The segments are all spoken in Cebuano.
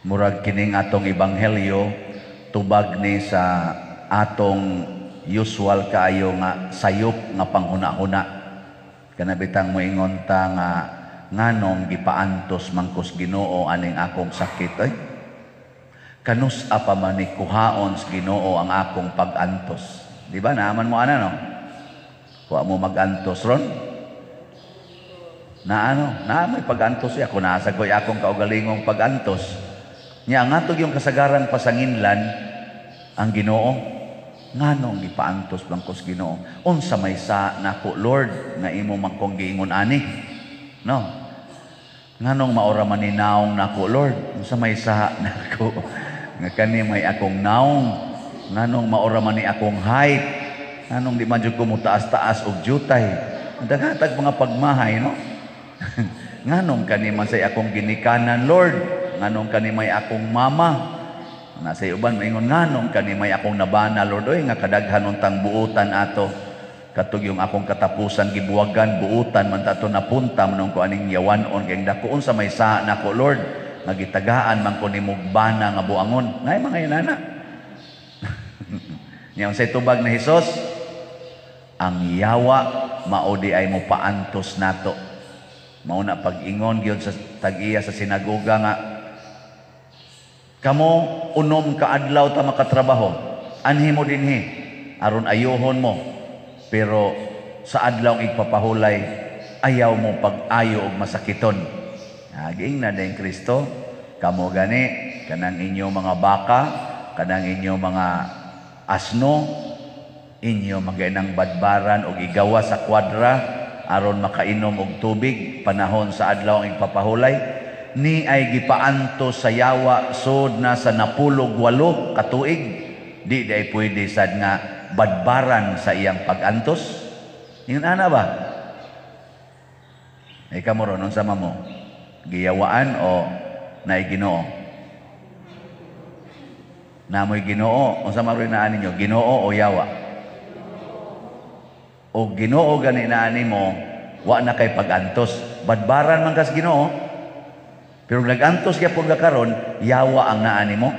Murag kining atong ebanghelyo, tubag ni sa atong usual kaayo nga sayop nga panghuna-huna. Kana bitang moingon ta nga nganong gipaantos man kos Ginoo aning akong sakit ay? Kanus-a pa man ni kuhaon sa Ginoo ang akong pag-antos? Di ba naaman mo ana, no? Wa mo mag-antos ron? Na ano, na may pag-antos siya. Kung nasa ko'y akong kaugalingong pag-antos. Nya ang atog yung kasagaran pasanginlan ang Ginoo. Nganong gipaantos man kos Ginoo? Unsa may sa nako, Lord, nga imo man kong giingon ani? No? Nganong maora man ni naong nako, Lord? Unsa may sa nako nga kani may akong naong? Nganong maora man ni akong height? Nganong di man jud ko motaas-taas og jutay? Ang daghatag mga pagmahay, no? Nganong kani man say akong ginikanan, Lord? Nganong kani may akong mama? Nasa uban maingon, nganong kani may akong nabana, Lord? Oy, nga kadaghan untang buutan ato. Katog yung akong katapusan gibuwagan, buutan man ta ato, napunta man ko aning yawan-on kay dako. Unsa may sa nako, Lord, nga gitagaan man ko nimog bana nga buangon? Nay mga inana. Nya unsay tubag ni Hesus? Ang yawa mao di ay mo paantos nato. Mao na pag-ingon gyud sa tag-iya sa sinagoga nga kamo 6 ka adlaw ta makatrabaho. Anhi mo dinhi aron ayuhon mo. Pero sa adlaw igpapahulay, ayaw mo pag-ayo og masakiton. Giingnan na din Kristo, kamo gani kanang inyo mga baka, kanang inyo mga asno, inyo magainang badbaran og igawa sa kwadra aron makainom og tubig panahon sa adlaw ang igpapahulay. Ni ay gipaantos sa yawa sod na sa 98 katuig, di ay pwede sad nga badbaran sa iyang pag-antos? Ingon ana ba? Ay kamo ron, unsa man mo? Giyawaan o naay Ginoo? Namoy Ginoo, unsa man ron naa ninyo? Ginoo o yawa? O Ginoo gani naa nimo, wa na kay pag-antos. Badbaran man kas Ginoo. Pero nag-antos gyapon ka karon, yawa ang naa nimo.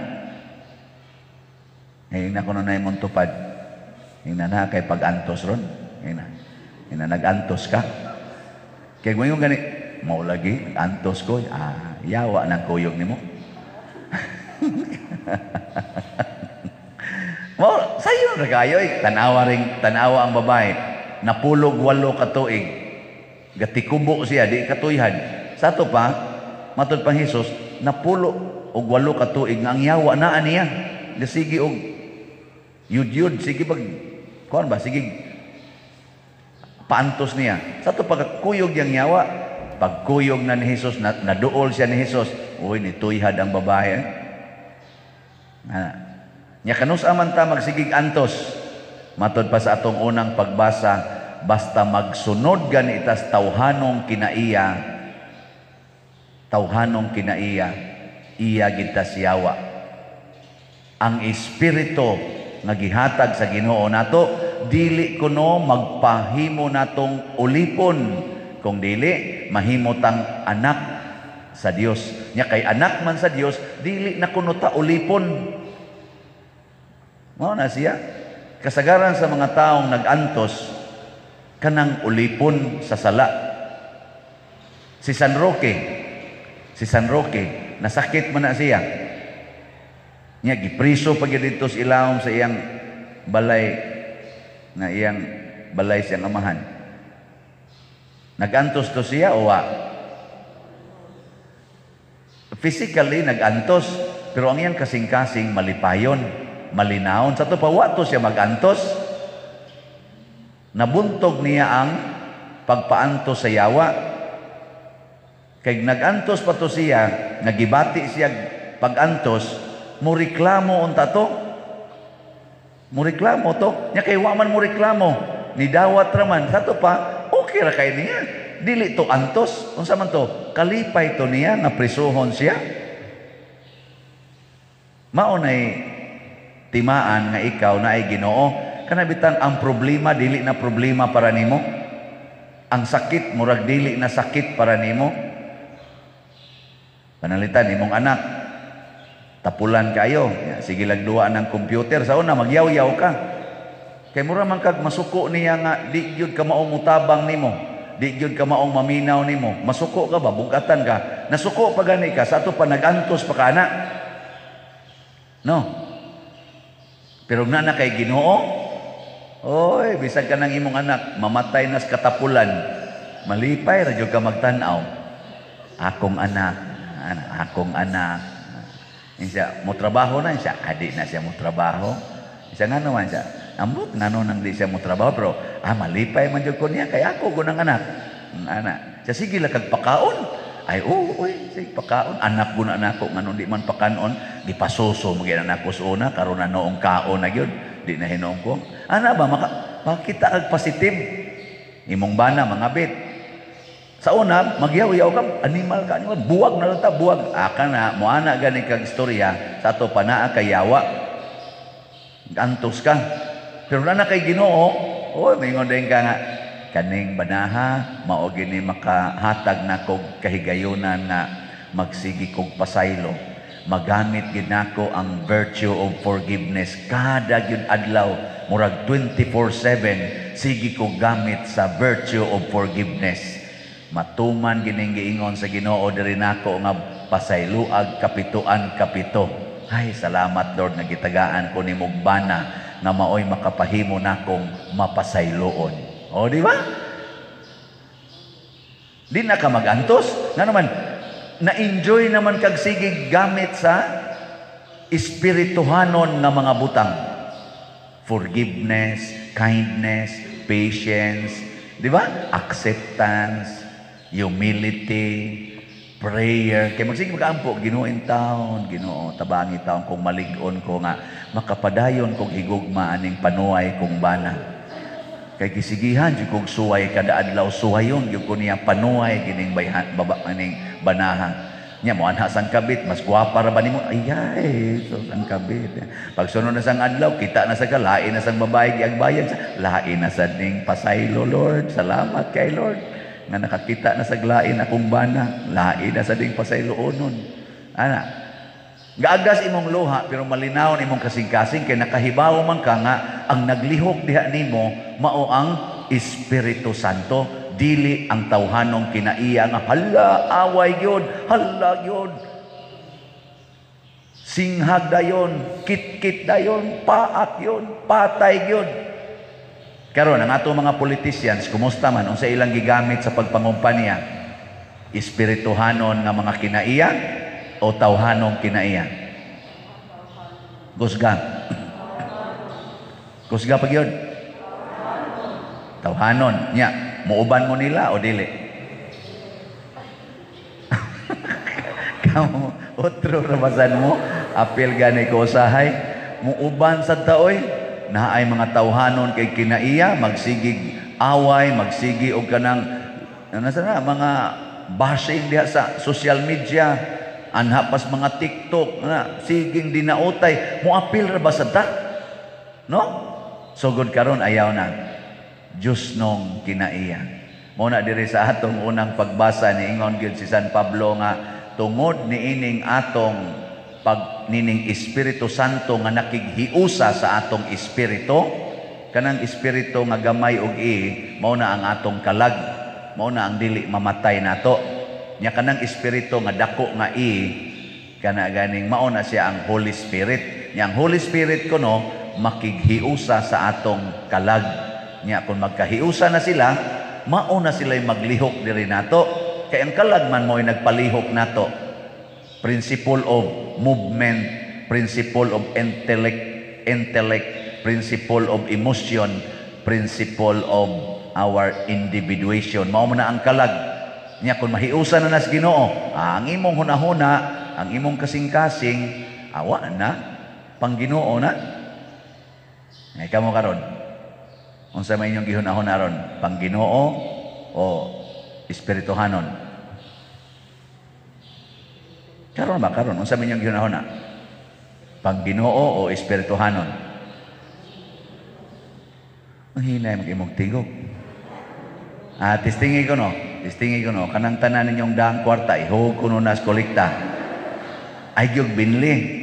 Ngayon na kuno na imong tupad. Ngayon na kay pag-antos ron. Ngayon na. Ngayon na nag-antos ka. Kaya kung gani, mao lagi, antos ko, yawa ng kuyog nimo. Mo, sayo ra kayo eh. Tanawa ring, tanawa ang babae. 98 ka tuig. Gatikubo siya, di katuyhan. Sa ato pa, matod pang Hesus, 98 ka tuig nga ang yawa naa niya. Gasigi og yud-yud, sige pag kuan ba, sige paantos niya. Sa ato pagkuyog yang yawa, pagkuyog na ni Hesus, naduol siya ni Hesus, uy, nituyhad ang babae. Ah. Nya kanus aman ta magsigig antos, matod pa sa atong unang pagbasa, basta magsunod gani itas tawhanong kinaiya, tawhanong kinaiya, iya gid ta siyawa. Ang espiritu nga gihatag sa Ginoo nato dili kuno magpahimo natong ulipon, kung dili mahimo tang anak sa Dios. Nya kay anak man sa Dios, dili na kuno ta ulipon. Mao na siya. Kasagaran sa mga taong nag-antos kanang ulipon sa sala. Si San Roque, nasakit man na siya. Nya gipriso pa gyud didto sa ilawom sa iyang balay, na iyang balay siyang amahan. Nag-antos to siya o wa? Physically nag-antos, pero ang iyang kasing-kasing malipayon, malinawon. Sa to pa wa to siya mag-antos. Nabuntog niya ang pagpaantos sa yawa. Kay nag-antos pa to siya, nagibati siya pag-antos, mureklamo unta to. Mureklamo to. Nya kay wa man mureklamo, nidawat ra man. Sa to pa, okay ra kay niya. Dili to antos. Unsa man to? Kalipay to niya nga prisuhon siya. Mao nay timaan nga ikaw na ay Ginoo. Kana bitang ang problema dili na problema para nimo. Ang sakit murag dili na sakit para nimo. Panalitan imong anak Tapulan kayo. Sige lag duwa ng computer. Sa una, magyaw-yaw ka. Kay mura man kag masuko niya nga di gyud ka maong mutabang nimo. Di gyud ka maong maminaw nimo. Masuko ka ba? Bugatan ka. Nasuko pa gani ka. Sa ato pa nagantos pa ka na. No? Pero na na kay Ginoo, oy, bisag ka ng imong anak, mamatay nas katapulan, malipay ra jud ka magtan-aw. Akong anak, akong anak. Siya, mo trabaho na siya, adi na siya mo trabaho. Siya nga naman siya, ambot ngano nang di siya mo trabaho, pero malipay man jud ko niya kay ako gunang anak. Anak. Siya sige lang kag pakaon. Ay, oo, oy, sige pakaon. Anak guna nako ngano di man pakanon, gipasuso mo gyud nako sa una karon na noong kaon na gyud, di na hinuong ko. Ana ba maka makita kag positive imong bana mga bit. Sa una, magyaw-yaw ka, animal ka, animal, buwag na lang ta, buwag. Aka na, muana gani kag istorya, sa ato pa naa kay yawa. Antos ka. Pero na na kay Ginoo, oy, mingon din ka nga, kaning banaha, mao gini makahatag na kog kahigayunan nga magsigi kog pasaylo. Magamit gid nako ang virtue of forgiveness kada gyud adlaw, murag 24/7 sige ko gamit sa virtue of forgiveness. Matuman gining giingon sa Ginoo diri nako nga pasayloag kapituan kapito. Ay, salamat Lord nga gitagaan ko nimog bana nga maoy makapahimo nakong mapasayloon. O, di ba? Di na ka magantos. Nga naman, na-enjoy naman kag sige gamit sa espirituhanon nga mga butang. Forgiveness, kindness, patience, di ba? Acceptance, humility, prayer. Kaya magsige magaampo, Ginoo in taon, Ginoo, tabangi taon kung malig-on ko nga makapadayon kong higugma aning panuay kong bana. Kay gisigihan jud kog suway kada adlaw, suwayon gyud ko niya panuay gining bayhan baba aning banaha. Nya mo anha sang kabit, mas gwapa ra ba nimo? Ay ay, so sang kabit. Pagsunod na sang adlaw, kita na sa ka, lain na sang babae giagbayan sa lain na sad ning pasaylo Lord. Salamat kay Lord nga nakakita na sa lain akong bana, lain na sa ding pasayloonon. Ana, gaagas imong luha pero malinawon imong kasing-kasing kay nakahibaw man ka nga ang naglihok diha nimo mao ang Espiritu Santo, dili ang tawhanong kinaiya nga hala away gyud, hala gyud. Singhag dayon, kitkit dayon, paak yun, patay gyud. Karon ang ato mga politicians, kumusta man unsa ilang gigamit sa pagpangumpanya? Espirituhanon nga mga kinaiya o tawhanong kinaiya? Kusga. Kusga pag yun. Tawhanon. Nya, muuban mo nila o dili? Kamu, otro rabasan mo, apil gani ko usahay, muuban sa taoy, naay mga tawhanon kay kinaiya, magsigig away, magsigi og kanang, ano sa na, mga bashing diha sa social media, anha pas mga TikTok na siging dinautay, moapil ra ba sa ta? No? Sugod karon ayaw na. Diyos nong kinaiya. Mo na diri sa atong unang pagbasa ni ingon gyud si San Pablo nga tungod niining atong pag nining Espiritu Santo nga nakighiusa sa atong espiritu, kanang espiritu nga gamay og i, mao na ang atong kalag, mao na ang dili mamatay nato. Nya kanang espiritu nga dako nga i, kana ganing mao na siya ang Holy Spirit. Nya ang Holy Spirit kuno makighiusa sa atong kalag. Nya kung magkahiusa na sila, mao na sila'y maglihok diri nato. Kay ang kalag man mo'y nagpalihok nato. Principle of movement, principle of intellect, principle of emotion, principle of our individuation. Mao man na ang kalag. Nya kung mahiusa na nas Ginoo, ang imong hunahuna, ang imong kasing-kasing, awa na, pang Ginoo na. Ngay kamo karon. Unsa may inyong gihunahuna ron? Pang Ginoo o espirituhanon? Karon ba karon unsa may inyong gihunahuna? Pang Ginoo o espirituhanon? Ang hinay mag imong tigog. Testingi ko no. Testingi ko no. Kanang tanan ninyong daang kwarta ihug ko no nas kolekta. Ay gyud binli.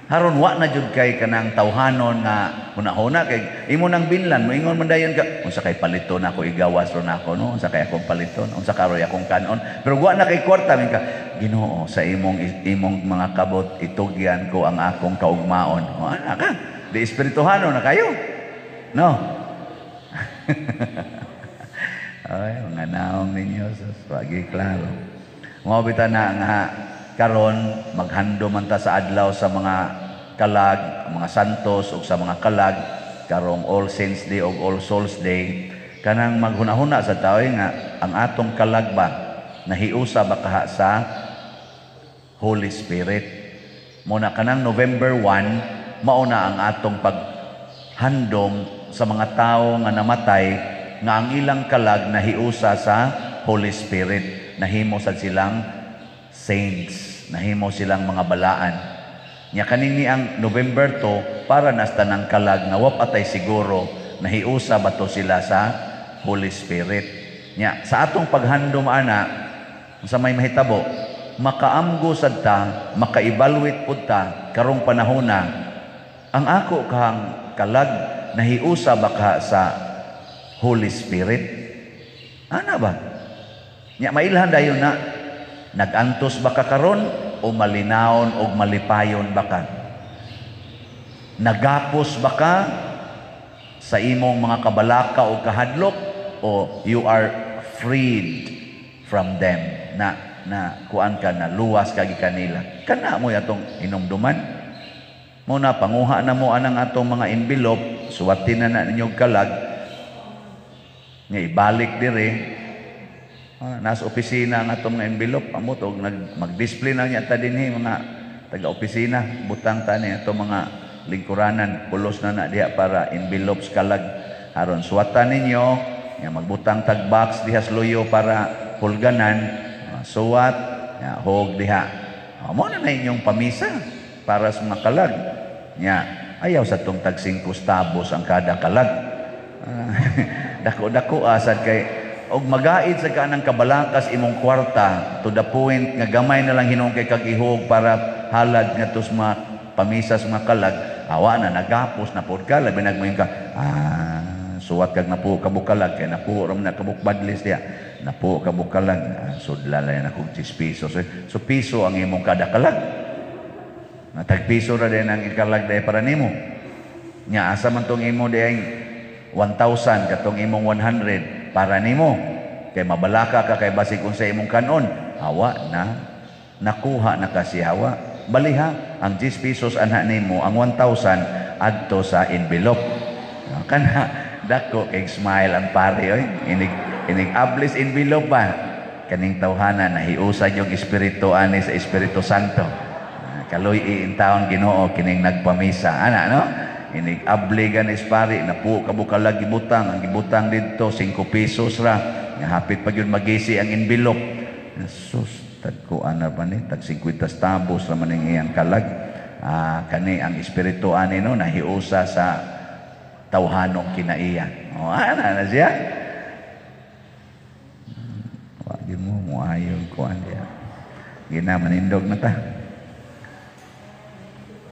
Haron wa na jud kay kanang tawhanon nga hunahuna kay imo nang binlan, moingon man dayon ka, "Unsa kay paliton ako, igawas ron ako, no? Unsa kay akong paliton? Unsa karoy akong kanon?" Pero wa na kay kwarta, min ka, "Ginoo, sa imong mga kabot itugyan ko ang akong kaugmaon." O, ana ka di espirituhano na kayo, no? Ay, mga naong ninyo, sus, wagi klaro. Mao bitaw na nga karon maghando man ta sa adlaw sa mga kalag, mga santos ug sa mga kalag karong All Saints Day ug All Souls Day, kanang maghunahuna sa tao nga ang atong kalag ba nahiusa ba kaha sa Holy Spirit. Muna kanang November 1, mao na ang atong paghandom sa mga tao nga namatay nga ang ilang kalag nahiusa sa Holy Spirit, nahimo sad silang saints, nahimo silang mga balaan. Nya kaning ni ang November 2 para nas tanang kalag nga wa patay siguro nahiusa ba to sila sa Holy Spirit. Nya sa atong paghandom ana sa may mahitabo, makaamgo sad ta, maka-evaluate pud ta karong panahona, ang ako kahang kalag nahiusa ba ka sa Holy Spirit? Ana ba? Nya mailhan dayon na nag-antos ba ka karon o malinawon o malipayon ba ka? Nagapos ba ka sa imong mga kabalaka o kahadlok o you are freed from them, na na kuan ka na, luwas ka gikan nila? Kana mo atong inumduman. Mo na panguha na mo anang atong mga envelope, suwatin na na ninyo kalag nga ibalik dire. Nasa opisina ang atong mga envelope, amot og nag mag-display na niya ta dinhi, mga taga-opisina, butang ta ni atong mga lingkuranan, pulos na na diha para envelopes kalag. Aron suwatan ninyo, nga magbutang tag box diha sa luyo para hulganan, suwat, nga hog diha. Mo na na inyong pamisa para sa mga kalag. Nya, ayaw sa tong tag 5 tabos ang kada kalag. Dako-dako asad kay og magaid sa kanang kabalakas imong kwarta to the point nga gamay na lang hinuon kay kag ihog para halad ngadto sa mga pamisa sa mga kalag, awa na nagapos na pod ka, labi nagmoingon ka, suwat kag napuo ka bukalag kay napuo ra man na kabuk badlis diya, napuo ka bukalag, sudla lang akong 10 pesos. So piso ang imong kada kalag, natag piso ra din ang ikalag dahil para nimo. Nya asa man tong imo diyang 1,000, katong imong 100 para nimo kay mabalaka ka kay basig unsa imong kanon, hawa na nakuha na kasi hawa baliha ang 10 pesos anha nimo, ang 1,000 adto sa envelope. Kana dako kay smile ang pare oy, inig inig ablis envelope ba, kaning tawhana nahiusan yung espiritu ani sa Espiritu Santo. Kaloy taon Ginoo kining nagpamisa ana, no? Inig abli ganis pare, napuo ka bukalag gibutang, ang gibutang didto 5 pesos ra nga hapit pa gyud magisi ang envelope. Sus, tagkuan na ba ni tag 50 tabos ra man ning iyang kalag. Kani ang espiritu ani, no, nahiusa sa tawhanong kinaiya. O, ana na siya. Wa gyud mo moayon kuan diya. Gina manindog na ta.